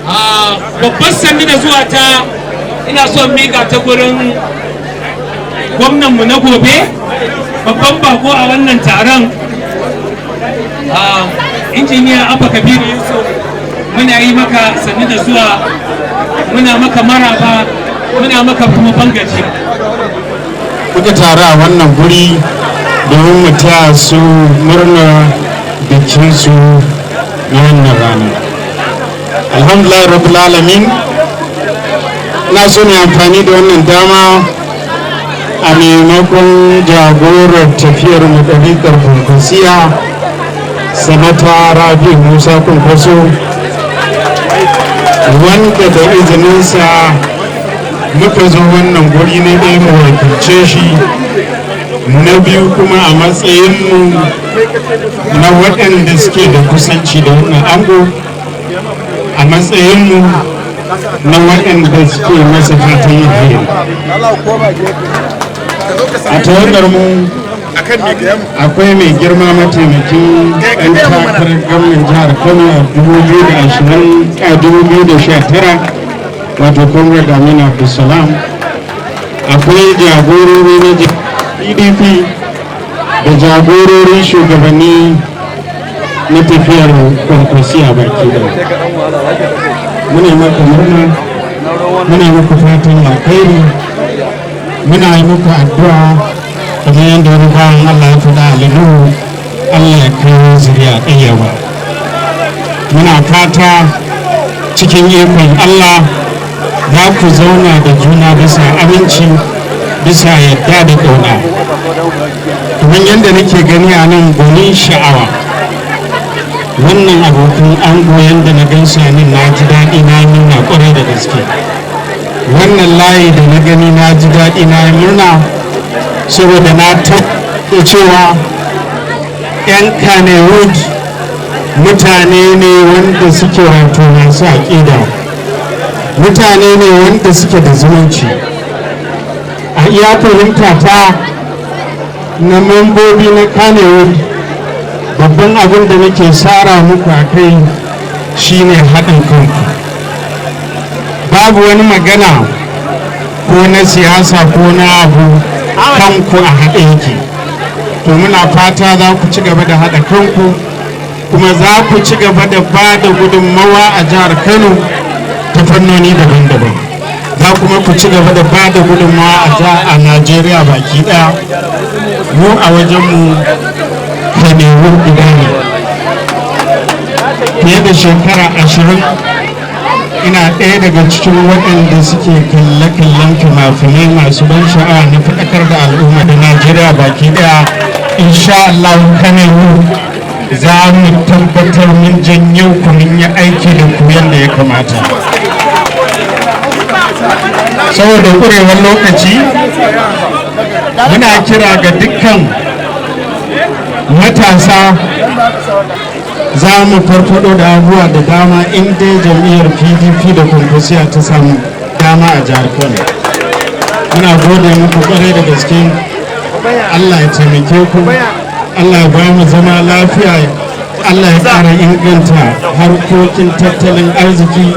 Babbar sannu da zuwa ta ina son mika ta gurin gwamnanmu na gobe, babban bako a wannan taron, Injiniya Abba Kabiru Yusuf. Muna yi maka sannu da zuwa, muna maka maraba, muna maka kuma bangaji. Muka taru a wannan guri domin mu taya su murna bikinsu na wannan rana. Alhamdulillah rabbil alamin. Na so ne amfani da wannan dama a maimakon jagorar tafiyar mu, ɗariƙar Kwankwasiya, Sanata Rabi Musa Kwankwaso, wanda da izininsa muka zo wannan guri. Na ɗaya, mu wakilce shi; na biyu kuma, a matsayinmu na waɗanda suke da kusanci da wannan ango, a matsayinmu na waɗanda suke masa fatan alheri. A tawagar mu akwai mai girma mataimakin ɗan takarar gwamnan jihar Kano a 2019, wato Comrade Aminu Abdulsalam. Akwai jagorori na PDP da jagororin shugabanni na tafiyar Kwankwasiya baki da. Muna maka murna, muna maka fatan alkhairi, muna yi muku addu'a kamar yadda wani bawan Allah ya faɗa a Nuhu, Allah ya kawo zuriya ɗayyawa. Muna fata cikin ikon Allah za ku zauna da juna bisa aminci, bisa yadda da ƙauna, kamar yadda nake gani a nan, gwanin sha'awa. Wannan abokan ango, yadda na gan su nan, na ji daɗi, na nuna ƙwarai da gaske. Wannan layi da na gani, na ji daɗi, na yi murna, saboda na tabbata cewa 'yan Kannywood mutane ne wanda suke, wato, masu aƙida, mutane ne wanda suke da zumunci. A iya fahimta ta na membobi na Kannywood, babban abin da nake sara muku a kai shine haɗin kanku. Babu wani magana ko na siyasa ko na abu, kanku a haɗe yake. To, muna fata za ku ci gaba da haɗa kanku, kuma za ku ci gaba da ba da gudunmawa a jihar Kano ta fannoni daban-daban, za kuma ku ci gaba da ba da gudunmawa a Najeriya baki ɗaya. Mu a wajenmu, Kannywood guda ne. Fiye da shekara 20 ina ɗaya daga cikin waɗanda suke kalle-kallen fina-finai masu ban sha'awa na faɗakar da al'umma da Najeriya baki ɗaya. Insha Allah, Kannywood za mu tabbatar mun janyo ku, mun yi aiki da ku yadda ya kamata. Saboda ƙurewar lokaci, muna kira ga dukkan matasa, za mu farfado da abubuwa da dama in dai jam'iyyar PDP da Kwankwasiya ta samu dama a jihar Kano. Muna gode muku kwarai da gaske. Allah ya taimake ku, Allah ya ba mu zama lafiya, Allah ya ƙara inganta harkokin tattalin arziki.